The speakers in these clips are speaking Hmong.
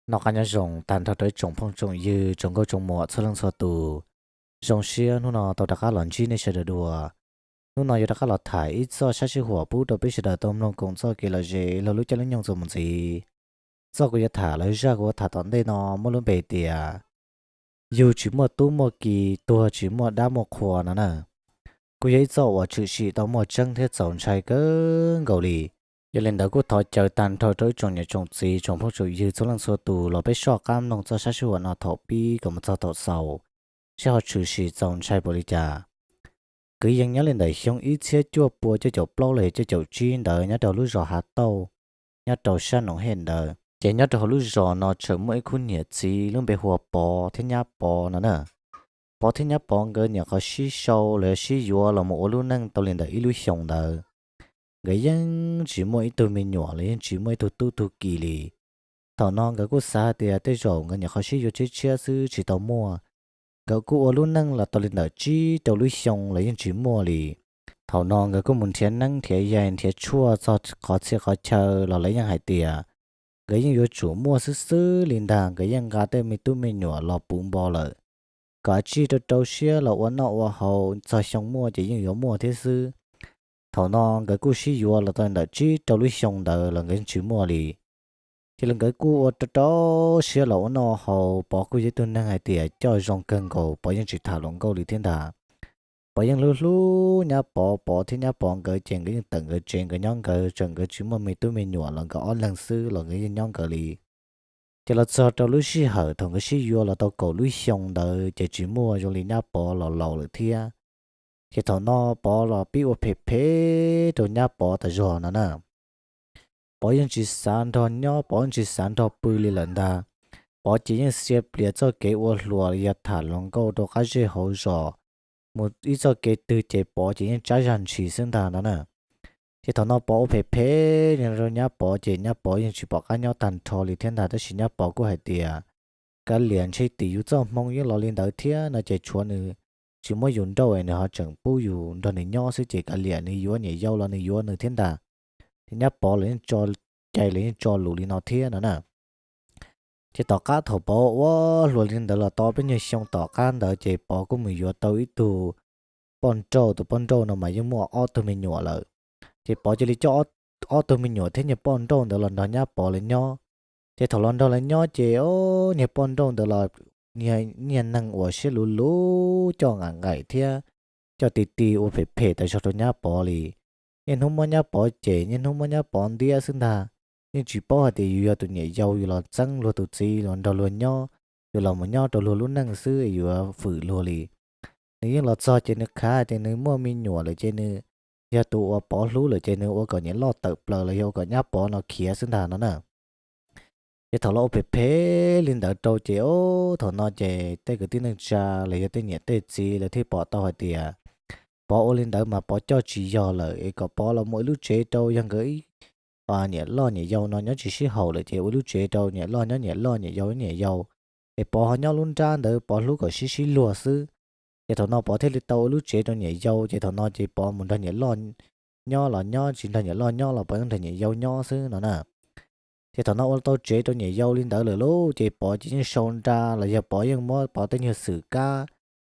Noj qab nyob zoo tag nrho rau ib tsoom phooj tsoom ywg tsoom nkauj tsoom muam txhua leej txhua tus. Zoo siab hnub no tau rov qab los ntsib nej sawv daws dua. Hnub no yuav rov qab los tham ib txoj sab sij huam pub rau peb sawv daws tau mloog koom txoj kev lom zem laug lub caij lub nyoog txuas mus ntxiv. Txoj kuv yuav tham lawv zaj kuv yuav tham tom ntej no muaj lub npe tias yug tsis muaj tub muaj ki, tuag tsis muaj dab muaj qhua no na. Kuj yog ib txoj uas tshwm sim tau muaj tseeb thiab txaus ntshai kawg nkaus li. Yog li ntawd kuj thov caw tag nrho rau ib tsoom niam tsoom txiv tsoom phooj tsoom ywg txhua leej txhua tus los peb soj qab mloog txoj sab sij huam no thaum pib kom mus txog thaum xaus, seb ho tshwm sim txaus ntshai npaum li cas. Kwv yees nyob li ntawm xyoo ib txhiab cuaj pua cuaj caum plaub los yog cuaj caum tsib ntawd nyob rau lub zos Hav Tauj, nyob rau sab Noom Hej ntawd. Ces nyob rau hauv lub zos no tseem muaj ib khub niam txiv lub npe hu ua Pov thiab Nyab Pov no na. Pov thiab Nyab Pov nkawd nyuam qhuav sib sau los yog sib yuav los mus ua lub neej tau li ntawm ib lub xyoos ntawd. Nkawd yeej tsis muaj ib tug me nyuam los yeej tsis muaj ib tug tub tug ki li. Thaum no nkawd kuj xav hais tias tej zaum nkawd nyuam qhuav sib yuav tshiab tshiab xwb tsis tau muaj. Nkawd kuj ua lub neej los tau li ntawm tsib rau lub xyoo los yeej tsis muaj li. Thaum no nkawd kuj mus nrhiav neeb nrhiav yaig nrhiav tshuaj txog qhov txhia qhov chaw los lawv yeej hais tias nkawd yeej yuav tsum muaj xwb xwb li ntag, nkawd yeej nqa tej me tub me nyuam los puv npo lawm, kom tsij rau rau siab los ua noj ua haus txog xyoo muaj ces yeej yuav muaj thiab xwb. Thaum no nkawd kuj sib yuav los tau ntawm tsib rau lub xyoo ntawd los nkawd yeej tsis muaj li. Ces los nkawd kuj ua rau rau siab los ua noj haus, Pov kuj yog ib tug neeg hais tias coj zoo kawg nkaus, Pov yeej tsis tham hluas nkauj li thiab ntag. Pov yeej hlub hlub Nyab Pov, Pov thiab Nyab Pov nkawd ces nkawd yeej tawm nkawd tsev nkawd nyob nkawd, txawm nkawd tsis muaj me tub me nyuam los nkawd ob leeg xwb los nkawd yeej nyob nkawd li. Ces los txog rau lub sij hawm thaum nkawd sib yuav los tau kaum lub xyoo ntawd ces tsis muaj zoo li Nyab Pov los laus lawm thiab. Ces thaum no Pov los pib ua phem phem rau Nyab Pov tas zog no na. Pov yeej tsis xav nrog nyob, Pov yeej tsis xav nrog pw li lawm ntag. Pov ces yeej xia plias txoj kev ua hluas los yog tham hluas nkauj rau qab zej hauv zos, mus ib txoj kev twg ces Pov ces yeej tsab zag ntshis xwb ntag no na. Ces thaum no Pov ua phem phem li no rau Nyab Pov ces Nyab Pov yeej tsis pom qab nyob tag nrho li thiab ntag, tab sis Nyab Pov kuj hais tias kav liam, ntshe tim yus txoj hmoo yeej los li ntawd thiab no ces tshuav nws tsis muab yus nrauj es nws ho tseem pub yus nrog nws nyob xwb ces kav liam, nws yuav niam yau los nws yuav nws thiab ntag. Ces Nyab Pov los yeej tso cai los yeej tso lus li no thiab no na. Ces tom qab thaum Pov ua hluas li ntawd los tau peb nyuag xyoo tom qab ntawd ces Pov kuj mus yuav tau ib tug poj nrauj, tus poj nrauj no mas yeej muaj ob tug me nyuam lawm. Ces Pov cia li coj ob tug me nyuam thiab niag poj nrauj ntawd los nrog Nyab Pov lawv nyob. Ces thaum los nrog lawv nyob ces o, niag poj nrauj ntawd los niag neeg uas siab luv luv, coj nqaim nqaim thiab coj ti ti ua phem phem tas zog rau Nyab Pov li. Niaj hnub muab Nyab Pov cem, niaj hnub muab Nyab Pov ntiab xwb ntag. Yeej tsis paub hais tias yus yog tus niam yau, yus los txeeb luag tus txiv los nrog luag nyob, yus los mus nyob rau luag lub neej xwb yuav fwm luag li. Nws yeej los txog ces nws khav hais tias nws muaj me nyuam lawm ces nws yog tus uas Pov hlub lawm ces nws ua kom niam loj tawm plaws los yog ua kom Nyab Pov no khiav xwb ntag no na. Ces thaum los ua phem phem li ntawd rau ces o, thaum no ces tej kwv tij neej tsa los yog tej niam tej txiv lawv thiaj pom tau hais tias Pov ua li ntawd mas Pov coj tsis yog lawm es kom Pov los mus ua ib lub tsev rau yog nkawd niam loj niam yau no nyob tsis sib haum lawm ces ua ib lub tsev rau niam loj nyob niam loj, niam yau nyob niam yau, es Pov ho nyob lub nrab ntawd Pov hlub kom sib sib luag xwb. Ces thaum no Pov thiaj li tau ua lub tsev rau niam yau, ces thaum no ces Pov mus nrog niam loj nyob los nyob, tsis nrog niam loj nyob los Pov yeej nrog niam yau nyob xwb no na. Ces thaum no ua tau tsev rau niam yau li ntawd lawm lauj, ces Pov ces yeej sau nra los yog Pov yeej muab Pov tej nyuag xwm kab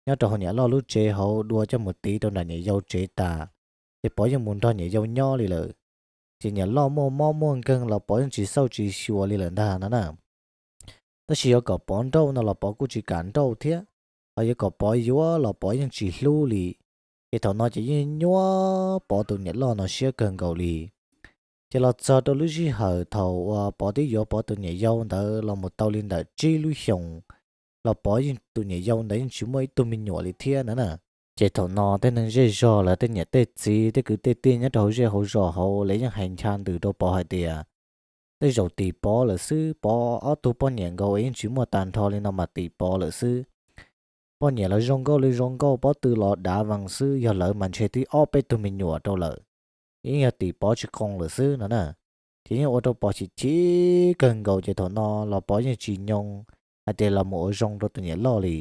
nyob rau hauv niam loj lub tsev hauv dua coj mus tiv rau nram niam yau tsev tas, ces Pov yeej mus nrog niam yau nyob li lawm. Ces niam loj muaj mob muaj nkeeg los Pov yeej tsis xauj tsis xyuas li lawm ntag no na. Tab sis yuav kom Pov nrauj no los Pov kuj tsis kam nrauj thiab, ho yuav kom Pov yuav los Pov yeej tsis hlub li. Ces thaum no ces yeej nyuab Pov tus niam loj no siab kawg nkaus li. Ces los txog rau lub sij hawm thaum uas Pov twb yuav Pov tus niam yau ntawd los mus tau li ntawm tsib lub xyoos, los Pov yeej tus niam yau ntawd yeej tsis muaj ib tug me nyuam li thiab no na. Ces thaum no tej neeg zej zog lawv tej niam tej txiv tej kwv tej tij nyob rau hauv zej hauv zos hauv lawv yeej hais ncha ntws rau Pov hais tias tej zaum tim Pov lawm xwb, Pov ob tug poj niam nkaus es yeej tsis muaj tag nrho li no mas tim Pov lawm xwb. Poj niam los zoo nkauj li zoo nkauj, pob tw los dav vees xwb, yog lawv mas ntshe twb ob peb tug me nyuam rau lawm. Yeej yog tim Pov tsis qoo lawm xwb no na. Ces yeej ua rau Pov chim chim kawg nkaus, ces thaum no los Pov yeej tsis nyoo hais tias los mus ua zoo rau tus niam loj li.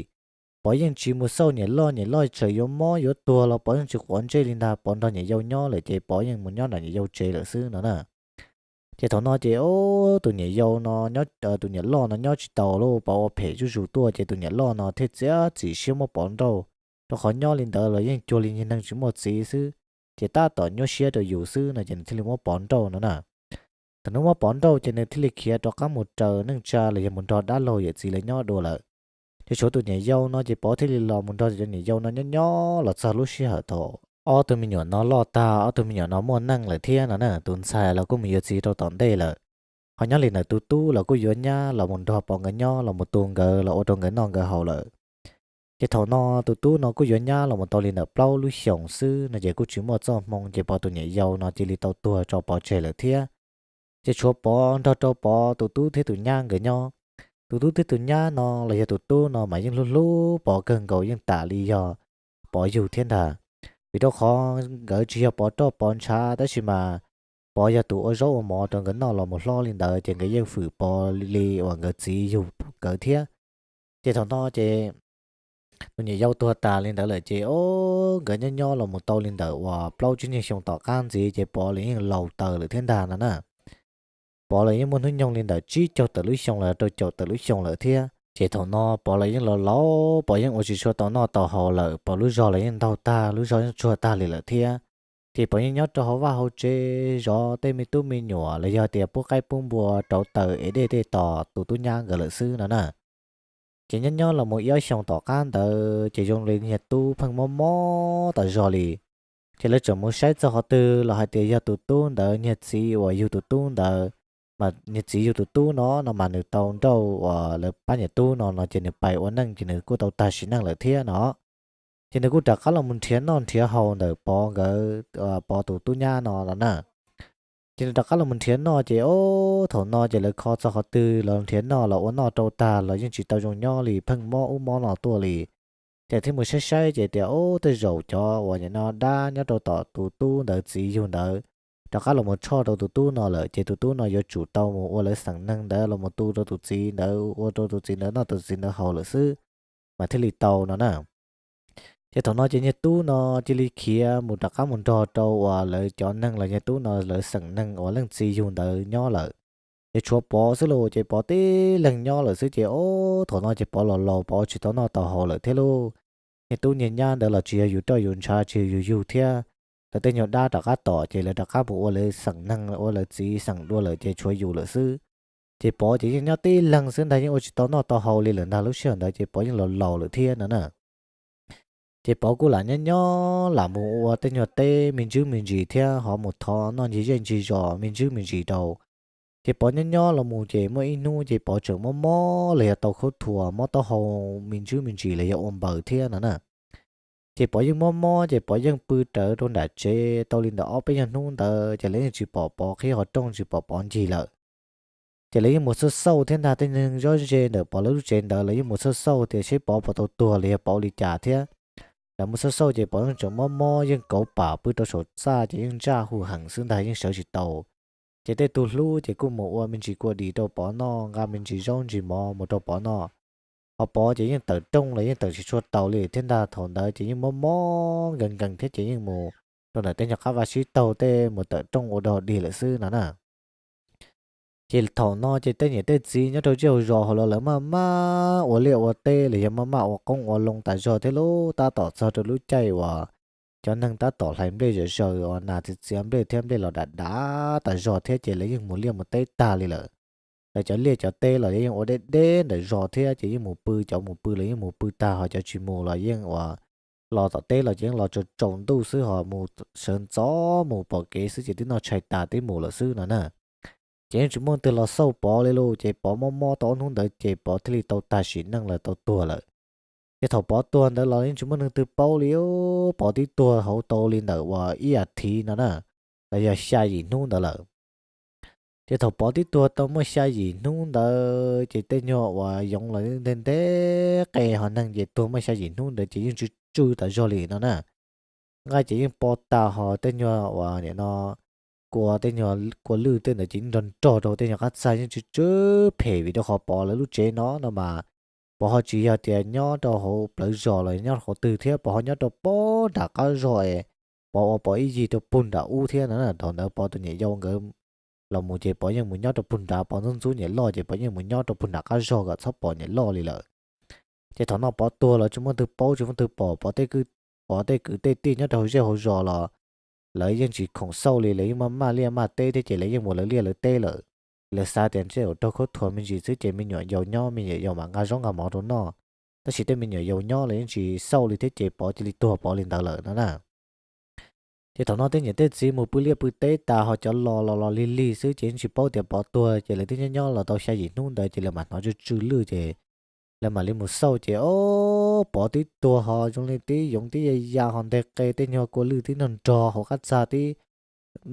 Pov yeej tsis mus xauj niam loj, niam loj txawm yuav mob yuav tuag los Pov yeej tsis quav ntsej li ntag, Pov nrog niam yau nyob lawm ces Pov yeej mus nyob nram niam yau tsev lawm xwb no na. Ces thaum no ces ub tus niam yau no nyob, tus niam loj no nyob tsis tau lawm, Pov ua phem zuj zus tuaj ces tus niam loj no thiaj txiav txim siab muab Pov nrauj, rau qhov nyob li ntawd los yeej cuag li niag neeg tsis muaj txiv xwb, ces tab tom nyuaj siab rau yus xwb no ces nws thiaj li muab Pov nrauj no na. Thaum nws muab Pov nrauj ces nws thiaj li khiav rov qab mus raws neej tsa los yog mus nrog dab laug yawm txiv lawv nyob dua lawm. Ces tshuav tus niam yau no ces Pov thiaj li los mus nrog cov niam yau no nyob nyob los txog lub sij hawm thaum ob tug me nyuam no loj tag, ob tug me nyuam no muaj neej lawm thiab no na, tus ntxhais los kuj mus yuav txiv rau tom ntej lawm. Ho nyob li ntawm tus tub los kuj yuav nyab los mus nrog Pov nkawd nyob los mus tu nkawd los ua rau nkawd noj nkawd haus lawm. Ces thaum no tus tub no kuj yuav nyab los mus tau li ntawm plaub lub xyoos xwb no ces kuj tsis muaj txoj hmoo ces Pov tus niam yau no cia li tau tuag tso Pov tseg lawm thiab. Ces tshuav Pov nrog rau Pov tus tub thiab tus nyab nkawd nyob. Tus tub thiab tus nyab no los yog tus tub no mas yeej hlub hlub Pov kawg nkaus, yeej tam li yog Pov yug thiab ntag. Vim rau qhov nkawd tsis yog Pov roj Pov ntshav tab sis mas Pov yog tus ua zaub ua mov rau nkawd noj los mus hlob li ntawd ces nkawd yeej fwm Pov li uas nkawd txiv yug nkawd thiab. Ces thaum no ces tus niam yau tuag tas li ntawd lawm ces ob nkawd nyob nyob los mus tau li ntawm uas plaub tsib nyuag xyoo tom qab ntxiv ces Pov los yeej laus taws lawm thiab ntag no na. Pov los yeej muaj hnub nyoog li ntawm tsib caug tawm lub xyoo los rau caum tawm lub xyoo lawm thiab. Ces thaum no Pov los yeej laus laus, Pov yeej ua tsis tshua tau noj tau haus lawm, Pov lub zog los yeej ntaug tag, lub zog yeej tsuag tag li lawm thiab. Ces Pov yeej nyob rau hauv vaj hauv tsev zov tej me tub me nyuam los yog tias pub qaib pub npua, rauv taws ev dej tej tos tus tub nyab nkawd lawm xwb no na. Ces nyob nyob los mus ib ob xyoos tom qab ntawd ces zoo li niag tub pheej mob mob tas zog li. Ces lawv tseem mus saib txog qhov twg los hais tias yog tus tub ntawd niag txiv uas yug tus tub ntawd, mas niag txiv yug tus tub no no mas nws tau nrauj uas lawv pab niam tub no no ces nws pais ua neej ces nws kuj tau tag sim neej lawm thiab no. Ces nws kuj rov qab los mus nrhiav noj nrhiav haus ntawm Pov nkawd, Pov tus tub nyab no no na. Ces nws rov qab los mus nrhiav noj ces ob thaum no ces lawv kho txog qhov twg los nrhiav noj los ua noj rau tag los yeej tsis tau zoo nyob li, pheej mob ub mob no tuaj li. Ces thiaj mus saib saib ces tias ob tej zaum cov uas nim no dab nyob rau tom tus tub ntawd txiv yug ntawd rov qab los mus tshoj rau tus tub no lawm ces tus tub no yuav tsum tau mus ua lawv xeem neeg ntawd los mus tu rau tus txiv ntawd, ua rau tus txiv ntawd noj tus txiv ntawd haus lawm xwb mas thiaj li tau no na. Ces thaum no ces niag tub no cia li khiav mus rov qab mus nrog rau uas lawv cov neeg los niag tub no lawv xeem neeg uas leej txiv yug ntawd nyob lawm. Ces tshuav Pov xwb lauj, ces Pov tib leeg nyob lawm xwb ces ob thaum no ces Pov los laus, Pov ua tsis tau noj tau haus lawm thiab lauj. Niag tub niag nyab ntawd los tsis yog yus roj yus ntshav, tsis yog yus yug thiab. Lawv tej nyuag dab rov qab tom ces lawv rov qab mus ua lawv xeem neeg ua lawv txiv xeem dua lawm ces tshuav yus lawm xwb. Ces Pov ces yeej nyob tib leeg xwb ntag, yeej ua tsis tau noj tau haus li lawm ntag, lub sij hawm ntawd ces Pov yeej los laus lawm thiab no na. Ces Pov kuj lam nyob nyob lam mus ua tej nyuag teb me ntsis me ntsis thiab ho mus thov noj ncig zej ncig zos me ntsis me ntsis rau. Ces Pov nyob nyob los mus ces muaj ib hnub ces Pov tseem mob mob los yog tau khaub thuas mob taub hau me ntsis me ntsis los yog ua npaws thiab no na. Ces Pov yeej mob mob ces Pov yeej pw rawv rau nram tsev tau li ntawm ob peb nyuag hnub ntawd ces lawv yeej tsis pom Pov qhib qhov rooj, tsis pom Pov ncig lawm. Ces lawv yeej mus xauj xauj thiab ntag, tej neeg zoj ze ntawm Pov lawv lub tsev ntawd lawv yeej mus xauj xauj tias seb Pov puas tau tuag los yog Pov ua li cas thiab. Lawv mus xauj xauj ces Pov yeej tseem mob mob yeej kauv pam pw rau saum txaj ces yeej ntsaj hu heev xwb ntag, yeej sawv tsis tau. Ces tej tug hlub ces kuj mus ua me ntsis kua dis rau Pov noj, nqa me ntsis zaub ntsis mov mus rau Pov noj. Ho Pov ces yeej tawm rooj los yeej tawm tsis tshua taus li thiab ntag, thaum ntawd ces yeej mob mob nkees nkees thiab ces yeej mus rau ntawm tej nyuag qab vaj sib taug tej mus tawm rooj ua dog dig lawm xwb no na. Ces thaum no ces tej niam tej txiv nyob rau zej zos hauv los lawv maj maj ua liaj ua teb los yog maj maj ua qoob ua loo tas zog thiab lauj, tab tom txog rau lub caij uas cov neeg tab tom hlais nplej zom zaws uas nas txiav txiav nplej thiab nplej los dav dav tas zog thiab ces lawv yeej mus liaj mus teb tag li lawm. Lawv cov liaj cov teb los yeej ua deb deb ntawm zos thiab ces yeej mus pw, cov mus pw los yeej mus pw tag, ho cov tsis mus los yeej uas los tom teb los ces yeej los tsaus tsaus ntuj xwb, ho mus sawv ntxov mus pom kev xwb ces twb noj tshais tas twb mus lawm xwb no na. Ces yeej tsis muaj leej twg los xauj Pov li lauj, ces Pov mob mob tau ob hnub ntawd ces Pov thiaj li tau tag sim neej lawm, tau tuag lawm. Ces thaum Pov tuag ntawd los yeej tsis muaj leej twg paub li, Pov twb tuag hauv tau li ntawm uas ib as thiv no na, los yog xya yim hnub ntawd lawm. Ces thaum Pov twb tuag tau muaj xya yim hnub ntawd ces tej nyuag uas yoov los ntev ntev qe ho neeg ces tuag muaj xya yim hnub ntawd ces yeej tsw tsw tas zog li no na. Nqaij ces yeej po tas, ho tej nyuag uas nim no kua, tej nyuag kua lwj tej ntawd ces yeej nrog nrog rau tej nyuag qab txag, yeej tsw tsw phem vim rau qhov Pov lawv lub tsev no no mas Pov ho tsis yog tias nyob rau hauv plawv zos los nyob qhov twg thiab, Pov ho nyob rau pog nram qab zog es Pov ua Pov ib yig rau pug nram ub thiab no na. Thaum ntawd Pov tus niam yau nkawd los mus ces Pov yeej mus nyob rau puag nrad, Pov ntxub ntxub niam loj ces Pov yeej mus nyob rau puag nrad qab zog kom txhob pom niam loj li lawm. Ces thaum no Pov tuag los tsis muaj leej twg paub tsis muaj leej twg pom, Pov tej kwv, Pov tej kwv tej tij nyob rau hauv zej hauv zos los lawv yeej tsis khoom xauj li, lawv yeej maj maj liaj maj teb thiab ces lawv yeej mus lawv liaj lawv teb lawm. Lawv xav tias ntshe ua raug khaub thuas me ntsis xwb ces me nyuam yaus nyob me nyuam yaus mam nqa zaub nqa mov rau noj. Tab sis tej me nyuam yaus nyob los yeej tsis xauj li thiab ces Pov cia li tuag Pov li ntawd lawm no na. Ces thaum no tej niam tej txiv mus pw liaj pw teb tas ho cov los los los lig lig xwb ces yeej tsis paub tias Pov tuag ces lawv twb nyob nyob los tau xya yim hnub ntawd ces lawv mam hnov tsw tsw lwj ces lawv mam li mus xauj ces o, Pov twb tuag ho zoo li twb yoov twb ya ya ho nteg qe tej nyuag kua lwj twb nrog nrog hauv qab txag twb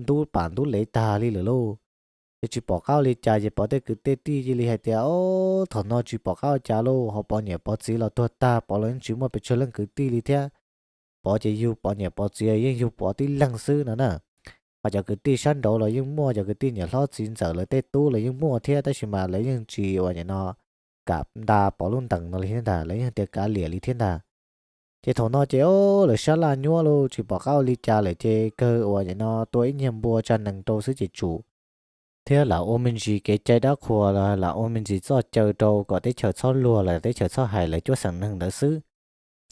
ntub pam ntub lev tag li lawm lauj. Ces tsis pom qab ua li cas ces Pov tej kwv tej tij cia li hais tias o, thaum no tsis pom qab ua cas lauj, ho Pov niam Pov txiv los tuag tag Pov los yeej tsis muaj pes tsawg leej kwv tij li thiab. Pov ces yug Pov niam Pov txiv yeej yug Pov tib leeg xwb no na. Ho cov kwv tij sab nraud los yeej muaj cov kwv tij niam hlob txiv ntxawm lawv tej tub los yeej muaj thiab tab sis mas lawv yeej tsis ua nim no kam nta Pov lub ntees no li thiab ntag, lawv yeej tias kav liam li thiab ntag. Ces thaum no ces o, lawv sab laj nyuab lauj tsis pom qab ua li cas lawm ces kawg ua nim no tua ib nyuag npua tsa nees rau xwb ces tsum thiab lam ua me ntsis kev cai dab qhuas los lam ua me ntsis txoj caw rau kom teb chaws txhob luag los teb chaws txhob hais lawv cuab xeem neeg ntawd xwb.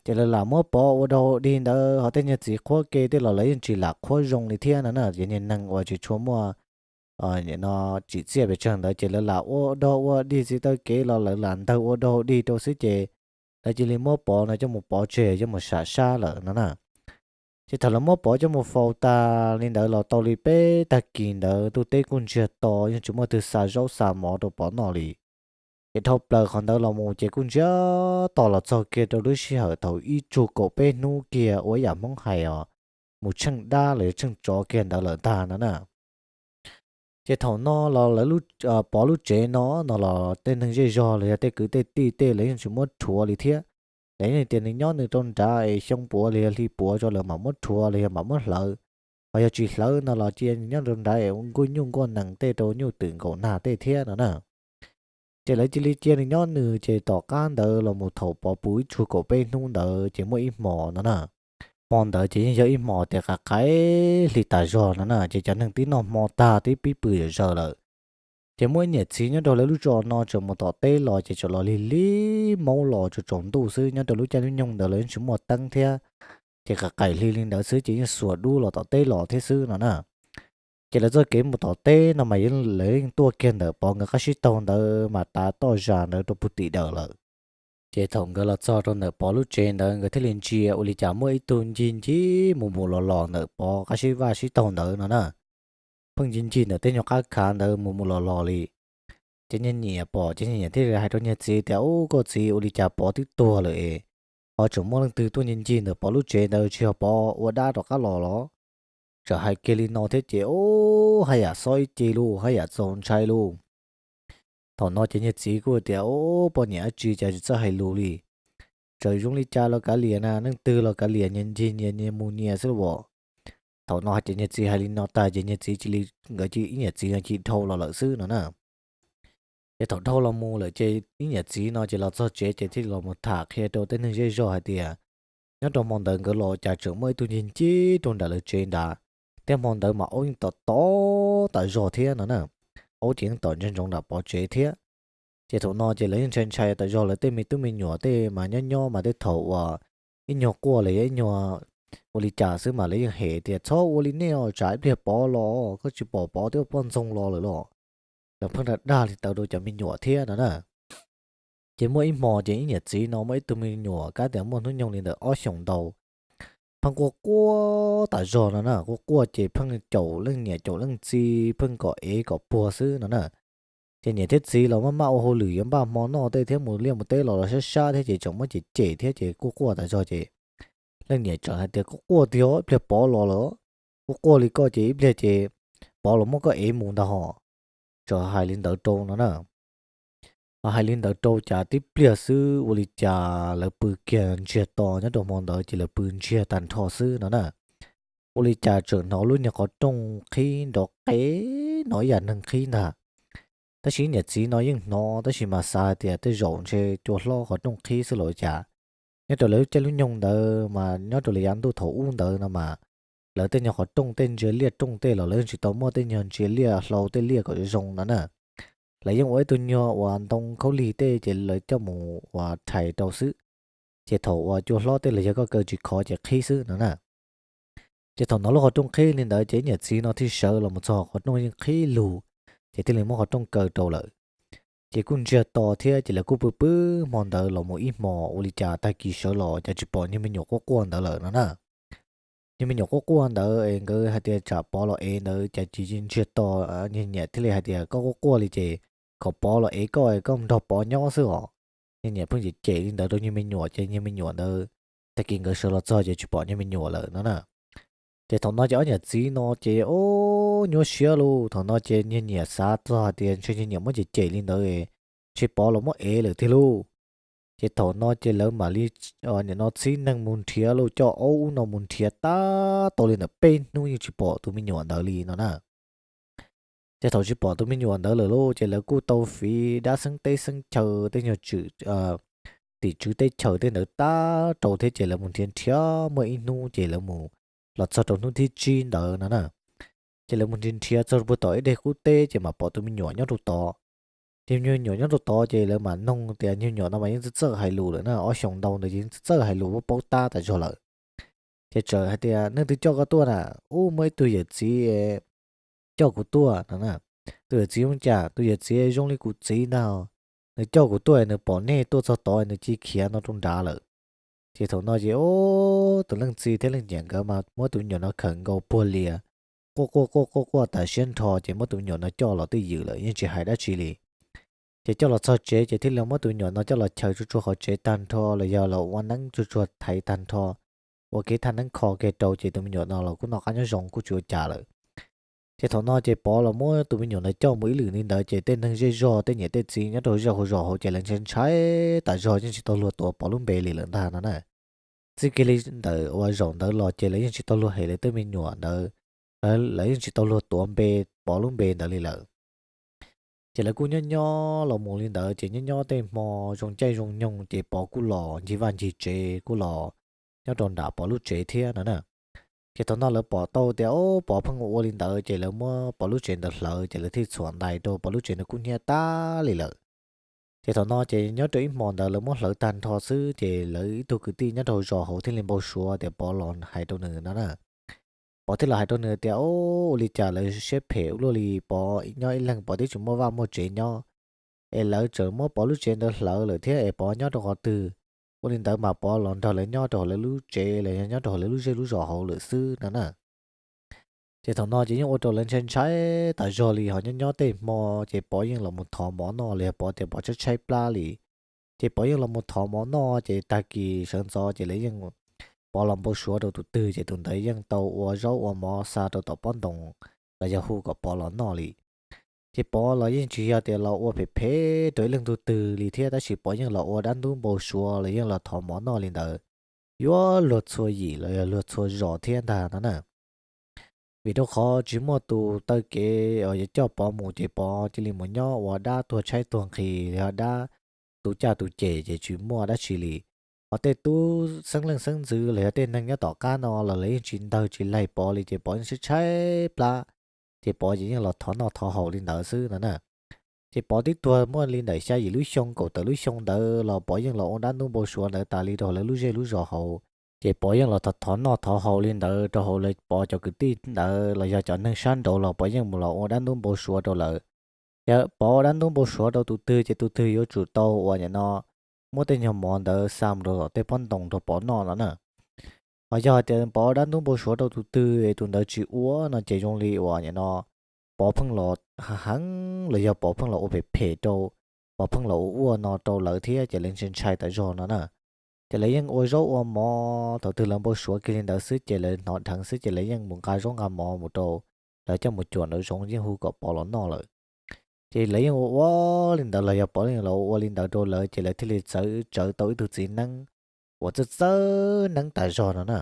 Ces lawv lam muab Pov ua dog ua dig ntawd ho tej niag txiv qhuab ke tej los lawv yeej tsis lam qhuab zoo li thiab no na, ces niag neeg uas tsis tshua muaj nim no tsim txiaj pes tsawg ntawd ces lawv lam ua dog ua dig txiv taw kev los lawv lam ntawg ua dog ua dig rau xwb ces lawv cia li muab Pov no coj mus pov tseg coj mus sam sab lawm no na. Ces thaum lawv muab Pov coj mus faus tas li ntawd los tau li peb tag kis ntawd ntuj teb kuj ntsiag to yeej tsis muaj twg xa zaub xa mov rau Pov noj li. Ces dhau plaws qhov ntawd los mus ces kuj ntsiag to los txog kiag rau lub sij hawm thaum ib tsug kaum peb hnub kiag ua ib yam Hmoob hais os, mus tsheej dab los yog tsheej tsov kiag ntawd lawm ntag no na. Ces thaum no los lawv, Pov lub tsev no no los tej neeg zej zog los yog tej kwv tej tij tej lawv yeej tsis muab rhuav li thiab. Lawv yeej tias nws nyob nws rau nrad es xyoo puav los yog hli puav rau lawv mam muab rhuav los yog mam muab hlawv, ho yog tsis hlawv no los cia nws nyob rau nrad es ua nkuaj nyuj nkuaj nees tej rau nyuj twm nkaum nag tej thiab no na. Ces lawv cia li cia nws nyob nws ces tom qab ntawd los mus thaum Pov puv ib tsug kaum peb hnub ntawd ces muaj ib hmo no na. Hmo ntawd ces yeej yog ib hmo tias qaim qaim hli tas zog no na, ces cov neeg twb noj hmo tag twb pib pw zom zaws lawm. Ces muaj ib niam txiv nyob rau lawv lub zos no tseem mus tom teb los ces tseem los lig lig maub los tsaus tsaus ntuj xwb, nyob rau lub caij lub nyoog ntawd lawv yeej tsis muaj teeb thiab. Ces qaim qaim hli li ntawd xwb ces yeej xuas dub los tom teb los thiab xwb no na. Ces lawv txoj kev mus tom teb no mas lawv yeej tuaj kiag ntawm Pov nkawd qab sib taug ntawd mas tav toj zas ntawd rau puag tim dawm lawm. Ces thaum nkawd los txog rau ntawm Pov lub tsev ntawd nkawd thiaj li ntsia ua li cas muaj ib tug ncig ncig mus mus los los ntawm Pov qab sib vaj sib taug ntawd no na. Pheej ncig ncig ntawm tej nyuag qab khav ntawd mus mus los los li. Ces niag niam pom ces niag niam thiaj li hais rau niag txiv tias, Ub, koj txiv, ua li cas Pov twb tuag lawm es ho tseem muaj leej twg tuaj ncig ncig ntawm Pov lub tsev ntawd, tsis yog Pov ua dab rov qab los los? Txawm hais kiag li no thiab ces, Ub, haj yam xob ib ce lauj, haj yam txaus ntshai lauj. Thaum no ces niag txiv kuj tias, Ub, poj niam dab tsi cas tsis txawj hais lus li? Txawm zoo li cas los kav liam na, leej twg los kav liam, nyias ncig nyias, nyias mus nyias xwb los as. Thaum no ces niag txiv hais li no tag ces niag txiv cia li, nkawd ib niam txiv no cia li dhau los lawm xwb no na. Ces thaum dhau los mus lawm ces ib niam txiv no ces los txog tsev ces thiaj los mus tham qhia rau tej neeg zej zog hais tias, nyob rau hmo ntawd nkawd los cas tseem muaj ib tug ncig ncig rau nram lawv tsev nrad, thiab hmo ntawd mas aub yeej tom tom tas zog thiab no na. Aub ces yeej tom ntsoov ntsoov nram Pov tsev thiab. Ces thaum no ces lawv yeej ntshai ntshai tas zog, lawv tej me tub me nyuam tej mas nyob nyob mas tej thaum uas ib nyuag quaj los yog ib nyuag ua li cas xwb mas lawv yeej hem tias, Txhob ua li nej os, tsam ib pliag Pov los, koj tsis pom Pov twb ua poj ntxoog los lawm los? Lawv pheej dag dag li ntawd rau cov me nyuam thiab no na. Ces muaj ib hmo ces ib niam txiv no muaj ib tug me nyuam kab tias muaj hnub nyoog li ntawm ob xyoos ntau, pheej quaj quaj tas zog no na, quaj quaj ces pheej caum leej niam caum leej txiv, pheej kom ev kom puag xwb no na. Ces niam thiab txiv los maj maj ua hauj lwm yuav npaj hmo noj tej thiab mus liaj mus teb los los sab sab thiab ces tseem muab cem cem thiab ces quaj quaj tas zog ces leej niam tseem hais tias, Koj quaj tiag, ib pliag Pov los lawm, koj quaj li koj ces ib pliag ces Pov los muab koj ev mus ntag hos. Tseem hais li ntawd rau no na. Ho hais li ntawd rau cas tib pliag xwb ua li cas lawv pw kiag ntsiag to, nyob rau hmo ntawd ces lawv pw ntsiag tag nrho xwb no na. Ua li cas tseem hnov lub niag qhov rooj qhib nrov qe, hnov ib yam neeg qhib ntag. Tab sis niam txiv no yeej hnov tab sis mas xav hais tias tej zaum ntshe cua hlob qhov rooj qhib xwb los cas. Nyob rau lawv lub caij lub nyoog ntawd mas nyob rau lawv yav ntuj thaum ub ntawd no mas lawv tej nyuag qhov rooj tej ntsia liaj rooj tej los lawv yeej tsis tau muab tej nyuag ntsia liaj hlau tej liaj kom zoo no na. Lawv yeej ua ib tug nyuag uas ntoo khaub lig tej ces lawv coj mus uas rhais rau xwb. Ces thaum uas cua hlob tej los yog koj kaw tsis khov ces qhib xwb no na. Ces thaum no lub qhov rooj qhib li ntawd ces ib niam txiv no thiaj sawv los mus txog qhov rooj yeej qhib lug, ces thiaj li muab qhov rooj kaw rau lawm. Ces kuj ntsiag to thiab ces lawv kuj pw pw hmo ntawd los mus ib hmos ua li cas tag kis sawv los cas tsis pom niag me nyuam quaj quaj ntawd lawm no na. Niag me nyuam quaj quaj ntawd es nkawd hais tias tsam Pov los ev ntawd cas tsis ntsiag to, niag niam thiaj li hais tias koj quaj quaj li ces kom Pov los ev koj, koj nrog Pov nyob xwb os. Niag niam pheej cem cem li ntawd rau niag me nyuam ces niag me nyuam ntawd tag kis nkawd sawv los txog ces tsis pom niag me nyuam lawm no na. Ces thaum no ces ob niam txiv no ces o, nyuaj siab lauj. Thaum no ces niag niam xav txog hais tias ntshe niag niam muab cem cem li ntawd, ntshe Pov los muab ev lawm tiag lauj. Ces thaum no ces lawv mam li nim no txhib neeg mus nrhiav lauj, coj aub ub no mus nrhiav tab tau li ntawm peb hnub yeej tsis pom tus me nyuam ntawd li no na. Ces thaum tsis pom tus me nyuam ntawd lawm lauj ces lawv kuj tau fiv dab xeeb teb xeeb chaw tej nyuag tswm tim tswv teb chaws tej ntawd tab rau thiab ces lawv mus nrhiav nrhiav muaj ib hnub ces lawv mus los txog rau hnub thib tsib ntawd no na. Ces lawv mus nrhiav nrhiav txog puag tom ib daim qub teb ces mam pom tus me nyuam nyob rau tod. Ces niag me nyuam nyob rau tod ces lawv mam noog tias niag me nyuam no mas yeej txawj txawj hais lus lawm na, ob xyoos ntau ntawd ces yeej txawj txawj hais lus paub tab tas zog lawm. Ces txawm hais tias nej twg coj koj tuaj na? Ub, muaj ib tug yawm txiv coj kuv tuaj no na. Tus yawm txiv zoo cas? Tus yawm txiv zoo li kuv txiv ntag. Nws coj kuv tuaj, nws pom nej tuaj txog tod nws cia khiav no rau nrad lawm. Ces thaum no ces tus leej txiv thiab leej niam nkawd mas muab tus me nyuam no khawm nkaus puag lias, quaj quaj quaj quaj quaj tas siab nrho ces muab tus me nyuam no coj los twj ywm lawm yeej tsis hais dab tsi li. Ces coj los txog tsev ces thiaj li muab tus me nyuam no coj los chaws tsuag tsuag qhov tsev tag nrho los yog los ua neeb tsuag tsuag thaiv tag nrho, ua kev thaj neeb kho kiag rau ces tus me nyuam no los kuj noj qab nyob zoo kuj tsis ua cas lawm. Ces thaum no ces Pov los muab tus me nyuam ntawd coj mus ib lwm li ntawd ces tej neeg zej zog tej niam tej txiv nyob rau zej hauv zos hauv ces lawv ntshai ntshai tas zog yeej tsis tau luag tuav Pov lub npe li lawm ntag no na. Txij kiag li ntawm uas zaum ntawd los ces lawv yeej tsis tau luag hem lawv tej me nyuam ntawd, lawv yeej tsis tau luag tuav npe, Pov lub npe ntawd li lawm. Ces lawv kuj nyob nyob los mus li ntawd ces nyob nyob tej hmo zoo caij zoo nyoog ces Pov kuj los ncig vaj ncig tsev kuj los nyob rau nram Pov lub tsev thiab no na. Ces thaum no lawv pom tau tias o, Pov pheej ua li ntawd ces lawv muab Pov lub tsev ntawd hlawv ces lawv thiaj txhuam ntais rau Pov lub tsev ntawd kuj hnyiab tag li lawm. Ces thaum no ces nyob rau ib hmo ntawd lawv muab hlawv tag nrho xwb ces lawv ib tug kwv tij nyob rau zos hauv thiaj li npau suav tias Pov los hais rau nws no na. Pov thiaj los hais rau nws tias o, ua li cas lawv siab phem ua luaj li, Pov nyob ib leeg Pov twb tsis muaj vaj muaj tsev nyob, es lawv tseem muab Pov lub tsev ntawd hlawv lawm thiab es Pov nyob rau qhov twg? Ua li ntawd mas Pov los nrog lawv nyob rau hauv lawv lub tsev los yog nyob rau hauv lawv lub zej lub zos hauv lawm xwb no na. Ces thaum no ces yeej ua rau lawv ntshai ntshai tas zog li ho nyob nyob tej hmo ces Pov yeej los mus thov mov noj los yog Pov tias Pov tshaib tshaib plab li. Ces Pov yeej los mus thov mov noj ces tag kis sawv ntxov ces lawv yeej, Pov los npau suav rau tus twg ces tus ntawd yeej tau ua zaub ua mov xa rau tom pob ntoo los yog hu kom Pov los noj li. Ces Pov los yeej tsis yog tias los ua phem phem rau ib leej tug twg li thiab tab sis Pov yeej los ua dab ntub npau suav los yeej los thov mov noj li ntawd, yuav luag txhua yim los yog luag txhua zos thiab ntag no na. Vim rau qhov tsis muaj tus taw kev uas yuav coj Pov mus ces Pov cia li mus nyob ua dab tuag tshaib tuag nqhis los yog dab tu caj tu ces ces tsis muaj dab tsi li. Ho tej tub xeeb leej xeeb ntxwv los yog tej neeg nyob tom qab no los lawv yeej tsis ntawg tsis laig Pov li ces Pov yeej tshaib tshaib plab, ces Pov ces yeej los thov noj thov haus li ntawd xwb no na. Ces Pov twb tuag muaj li ntawm xya yim lub xyoo kaum tawm lub xyoo ntawd los Pov yeej los ua dab ntub npau suav ntawd tas li rau hauv lawv lub zej lub zos hauv. Ces Pov yeej los thov thov noj thov haus li ntawd rau hauv lawv Pov cov kwv tij ntawd los yog cov neeg sab nraud los Pov yeej mus los ua dab ntub npau suav rau lawv. Yog Pov ua dab ntub npau suav rau tus twg ces tus twg yuav tsum tau uas nim no muab tej nyuag mov ntawd xa mus rau tom tej pob ntoo rau Pov noj no na. Ho yog hais tias Pov ua dab ntub npau suav rau tus twg es tus ntawd tsis ua no ces zoo li uas nim no Pov pheej los heev los yog Pov pheej los ua phem phem rau, Pov pheej los ua ua no rau lawv thiab ces lawv ntshai ntshai tas zog no na. Ces lawv yeej ua zaub ua mov, thaum twg lawv npau suav kiag li ntawd xwb ces lawv hnov dheev xwb ces lawv yeej mus nqa zaub nqa mov mus rau, lawv coj mus cuam nraum zoov yeej hu kom Pov los noj lawm. Ces lawv yeej ua ua li ntawd los yog Pov yeej los ua li ntawd rau lawv ces lawv thiaj li txawv tsawv tau ib tug txiv neeb uas txawj txawj neeb tas zog no na.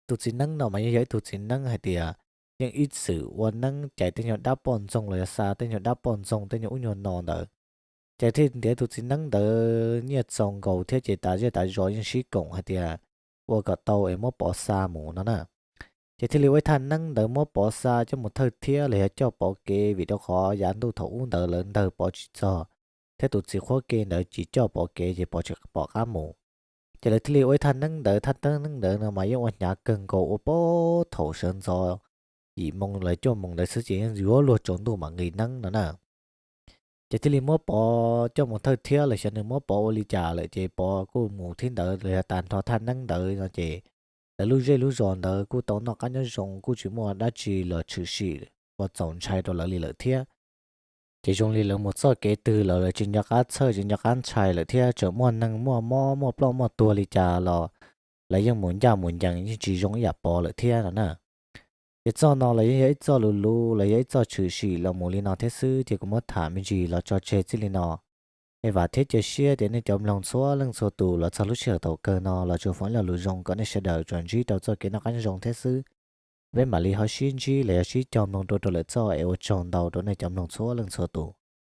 Tus txiv neeb no mas yeej yog ib tug txiv neeb hais tias yeej ib txwm ua neeb cais tej nyuag dab poj ntxoog los yog xa tej nyuag dab poj ntxoog tej nyuag ub nyuag no ntawd. Ces thiaj ntiav tus txiv neeb ntawd nyiaj txaus nkaus thiab ces tas zej tas zos yeej sib koom hais tias ua kom tau es muab Pov xa mus no na. Ces thiaj li ua ib thaj neeb ntawd muab Pov xa coj mus thawj thiab los yog coj Pov kev, vim rau qhov yav ntuj thaum ub ntawd lawv ntawg Pov tsis txog, thiab tus txiv qhuab ke ntawd tsis coj Pov kev ces Pov tsis pom qab mus. Ces lawv thiaj li ua ib thaj neeb ntawd, thaj neeb ntawd no mas yeej ua hnyav kawg nkaus, ua puag thaum sawv ntxov yim moo los cuaj moo ntawd xwb ces yeej yuav luag tsaus ntuj mam nqis neeb no na. Ces thiaj li muab Pov coj mus thawj thiab los xyov nws muab Pov ua li cas lawm ces Pov kuj mus thiab ntawd los yog tag nrho thaj neeb ntawd no ces lawv lub zej lub zos ntawd kuj tau noj qab nyob zoo, kuj tsis muaj dab tsi los tshwm sim ua txaus ntshai rau lawv li lawm thiab. Ces zoo li lawv mus txoj kev twg los lawv tsis nco qab txhawj tsis nco qab ntshai lawm thiab, tseem muaj neeg muaj mob muaj ploj muaj tuag li cas los lawv yeej mus ncaj mus ncees yeej tsis zoo ib yam Pov lawm thiab no na. Ces txoj no los yeej yog ib txoj lus luv los yog ib txoj tshwm sim los mus li no thiab xwb, ces kuv muab tham me ntsis los tso tseg txij li no. Es vam thiab cia siab tias nej cov mloog txhua leej txhua tus los txog lub sij hawm thaum kawg no los tsuas foom ib lo lus zoo kom nej sawv daws tsuas ntsib rau txoj kev noj qab nyob zoo thiab xwb. Peb mam li ho sib ntsib los yog sib cog mloog dua rau lwm txoj es ua tsaug ntau rau nej cov mloog txhua leej txhua tus.